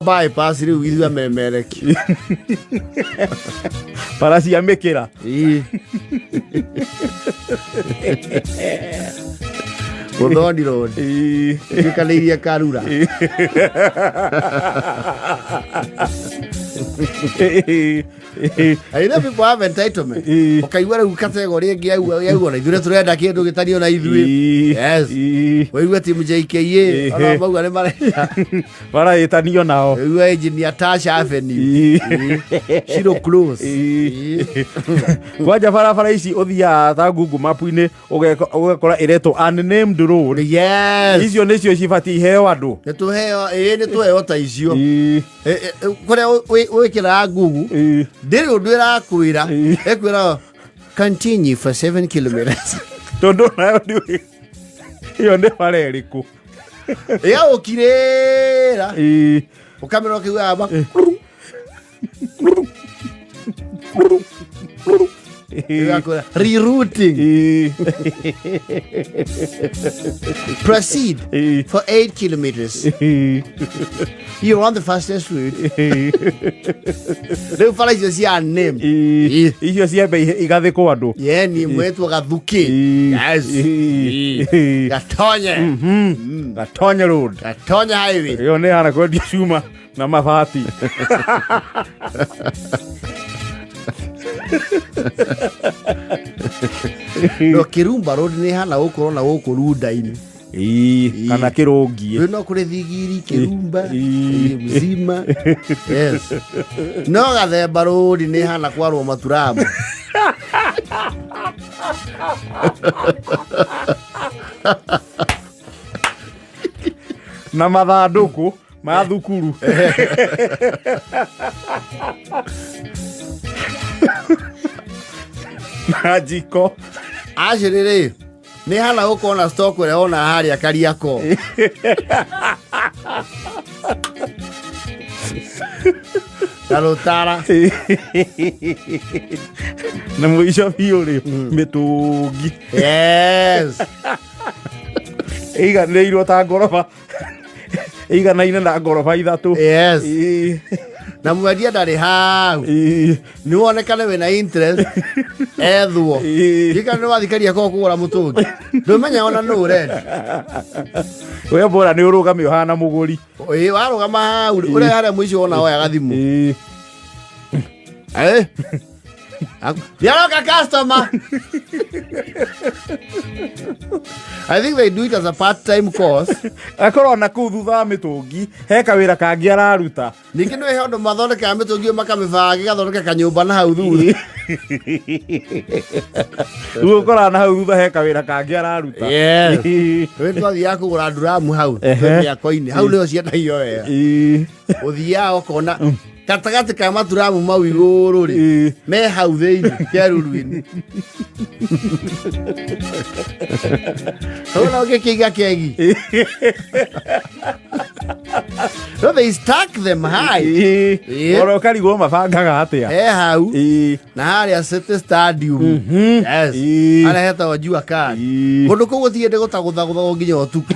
Bypass rĩu ithuĩ amemereki. Bara cia mĩkĩra. Ii. Muthoni Road. Tuĩkanĩirie Karura. I know people have entitlement. Ũkaigua rĩu category ĩngĩ yaugua yaugua na ithuĩ tũrenda kĩndũ gĩtari ona ithuĩ. Yes. Waigua timu JKA ona mauga nĩ marenda. Marahĩtanio nao. Waigua engineer Tasha Avenue. Shiro Close. Kwanja barabara ici ũthiaga ta Google map-inĩ ũgakora ĩretwo unnamed road. Yes. Icio nĩcio cibatiĩ iheo andũ. Nĩ tũheo, ĩĩ nĩ tũheo ta icio. Kũrĩa wĩkĩraga Google ndĩrĩ ũndũ ĩrakwĩra, ĩkwĩra continue for 7 kilometers. Tondũ nayo ndiũĩ ĩyo nĩ bara ĩrĩkũ. Ĩgagũkirĩra ũkamera ũkĩiguaga ma Ĩgakwĩra, rerouting, proceed for 8 kilometers, you're on the fastest route. Rĩu bara icio cia name. Icio ciambe igathĩkwo andũ. Ye ni mwetwo Gathuki. Yes. Gatonye. Gatonye Road. Gatonye Highway. Ĩyo nĩ hana kwendia cuma na mabati. No Kirumba Road nĩ hana gũkorwo na gũkũ runda-inĩ. Ĩĩ, kana kĩrũngiĩ. Rĩu no kũrĩ Thigiri, Kirumba, ĩĩ, Mzima. Yes. No Gathemba Road nĩ hana kwarwo maturamu. Na mathandũkũ ma thukuru. Na njiko. Acĩrĩrĩ nĩ hana gũkorwo na stock ĩrĩa wona harĩa Kariakoo. Na rũtara. Na mũico biũ rĩ, mĩtũngi. Yes. Ĩiganĩirwo ta ngoroba, ĩiganaine na ngoroba ithatũ. Yes. Na mwendia ndarĩ hau. Nĩ wonekane wĩna interest ethwo. Gĩka nĩ wathiĩ Kariakoo kũgũra mũtũngi. Ndũmenya ona nũ ũrenda. We bora nĩ ũrũgame ũhana mũgũri. Ĩĩ, warũgama hau ũrĩa harĩa mũico wona woyaga thimũ. Eh? Nĩaroka customer. I think they do it as a part-time course. Akorwo na kũu thutha wa mĩtũngi he kawĩra kangĩ araruta. Ningĩ nĩ he ũndũ mathondekaga mĩtũngi ĩyo makamĩbanga ĩgathondeka kanyũmba na hau thutha. Rĩu ũkoraga na hau thutha he kawĩra kangĩ araruta. Yes. Rĩu twathiaga kũgũra nduramu hau twĩ mĩako-inĩ hau nĩho ciendagio wega. Ũthiaga ũkona gatagatĩ ka maturamu mau igũrũ rĩ me hau thĩinĩ kĩaruru-inĩ. Hau ũngĩkĩiga kegi. No, they stack them high. Oro ũkarigwo mabangaga atĩa. He hau. Na harĩa City Stadium. Yes. Harĩa hetagwo Jua Kali. Kũndũ kũu gũthiĩte gũtagũthagũthagwo nginya ũtukũ.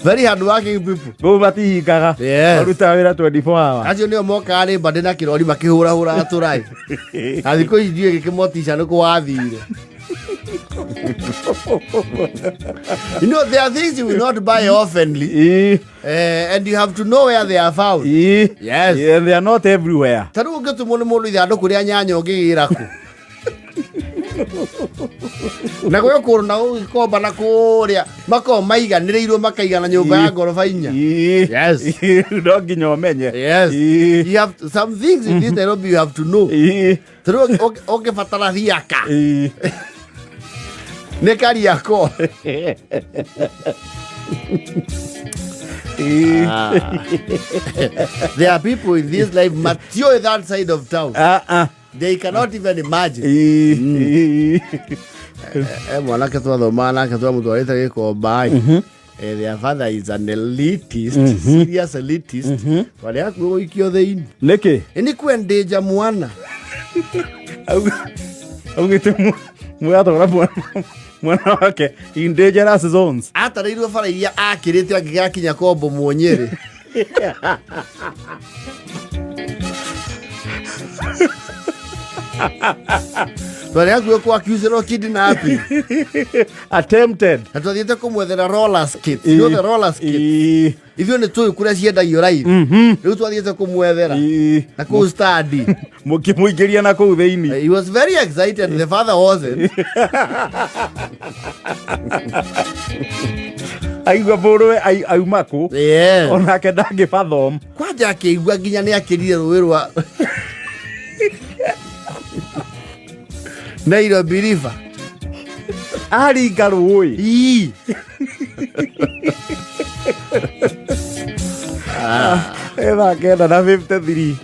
Very hard working people. Kũu matihingaga. Yes. Marutaga wĩra 24 hours. Acio nĩo mokaga nĩ mbandĩ na kĩrori makĩhũrahũraga tũraĩ. Na thikũ ici ndiũĩ gĩkĩmotica nĩ kũ wathire. You know, there are things you will not buy oftenly. And you have to know where they are found. Yes. Yeah, they are not everywhere. Ta rĩu ũngĩtũmwo nĩ mũndũ ithandũkũ rĩa nyanya ũngĩgĩra kũ? Na gwĩ kũndũ na gũgĩkomba na kũrĩa makoragwo maiganĩrĩirwo makaigana nyũmba ya ngoroba inya. Yes. No nginya ũmenye. Yes. You have to, some things in this Nairobi you have to know. Ta rĩu ũngĩbatara thiaka nĩ Kariakoo. There are people in this life matiũĩ that side of town. They cannot even imagine. Mwanake twathomaga nake twamũtwarĩte gĩkomba. Their father is an elitist, serious elitist. Twarĩ hakuhĩ gũikio thĩinĩ. Nĩkĩ? Nĩ kwendeja mwana. Augĩte mũratwara mwana wake in dangerous zones. Atarĩirwo bara iria akĩrĩte angĩgakinya kombo Muonyere. Twarĩ hakuhĩ kwa accusĩrwo kidnapping. Attempted. Na twathiĩte kũmwethera roller skates. You know the roller skates? Ĩĩ. Ithuĩ nĩ tũĩ kũrĩa ciendagio live. Rĩu twathiĩte kũmwethera na kũu stadi. Mũkĩmũingĩria na kũu thĩinĩ. He was very excited, the father wasn't. Aigua mũrũwe auma kũ. Onake ndangĩbathom. Kwanja akĩigua nginya nĩ akĩrire rũĩ rwa Nairobi River. Aringa rũĩ. Ii. Thaa 9 na 53.